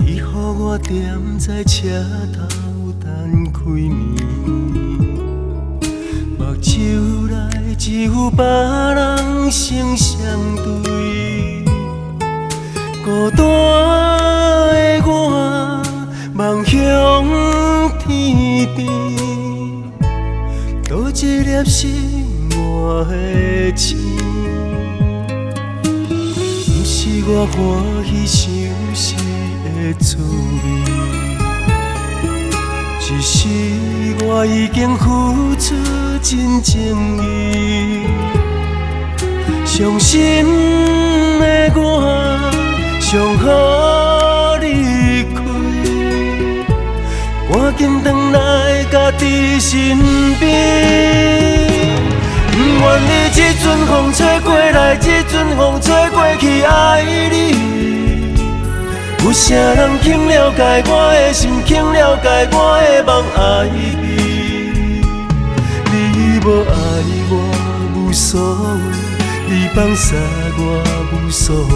你予我踮在車頭等開暝，目睭內只有別人成相對，孤單的我望向天邊，佗一粒是我的星？毋是我歡喜相思的滋味，只是我已經付出真情意。傷心的我，上好離開，趕緊轉來家己身邊。不願意這陣風吹過來，這陣風吹過去，愛你。有啥人肯了解我的心，肯了解我的夢愛你？你無愛我無所謂，你放捨我無所謂，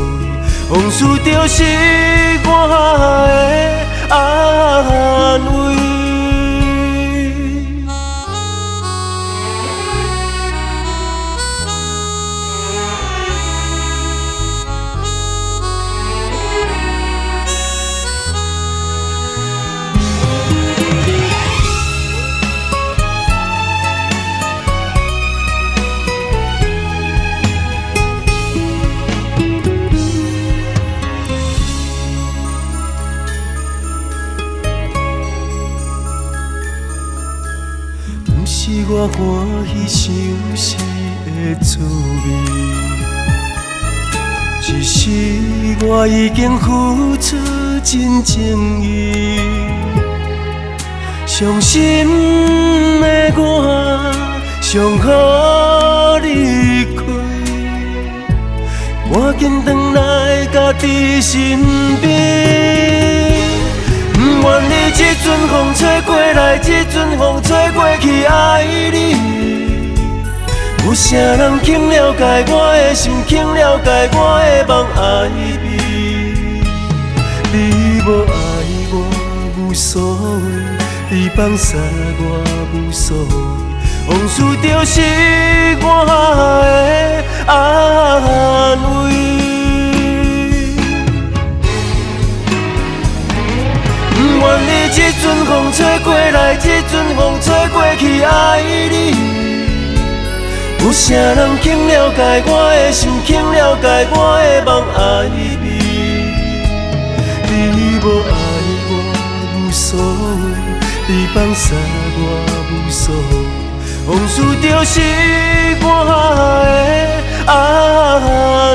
往事就是我的安慰。毋是我歡喜相思的滋味，只是我已經付出真情意。傷心的我，上好離開，趕緊轉來家己身邊。不願意這陣風吹過來，這陣風吹過去，愛你。有啥人肯了解我的心，肯了解我的夢愛你？你無愛我無所謂，你放捨我無所謂，往事就是我的安慰。不願意這陣風吹過來，這陣風吹過去，愛你。有啥人肯了解我的心，肯了解我的夢愛你？你無愛我無所謂，你放捨我無所謂，往事就是我的安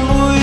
慰。